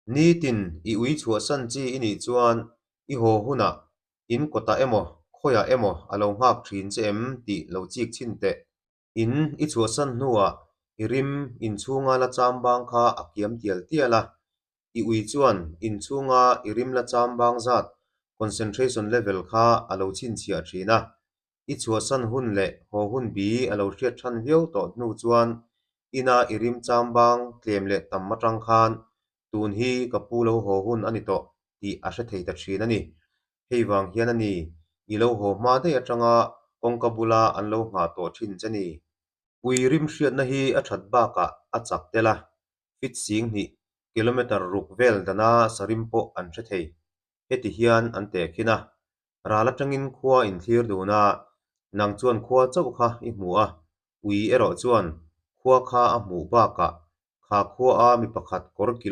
Nitin i ui chhuahsan chi i nih chuan i haw hunah in kawtah emaw khawiah emaw a lo nghak thin che em tih lo chik chhin teh. In i chhuahsan hnuah i rim inchhunga la chambang kha a kiam tial tial a, i ui chuan inchhunga i rim la chambang zat, concentration level, kha a lo chhinchhiah thin a. I chhuahsan hun leh haw hun bi a lo hriat than viau tawh hnu chuan ina i rim chambang tlem leh tam atang khan tun hi ka pu lo haw hun a ni tawh tih a hre thei ta thin a ni. Hei vang hian a ni, i lo haw hma daih atanga kawngka bula an lo nghah tawh thin che ni. Ui rim hriatna hi a that bakah a chak tel a, feet 2000, kilometre ruk vel dana sarim pawh an hre thei. Heti hian an tehkhin a, ral atangin khua in thlir dun a, nang chuan khua chauh kha i hmu a, ui erawh chuan khua kha a hmuh bakah kha khua a mi pakhat kawr kilh.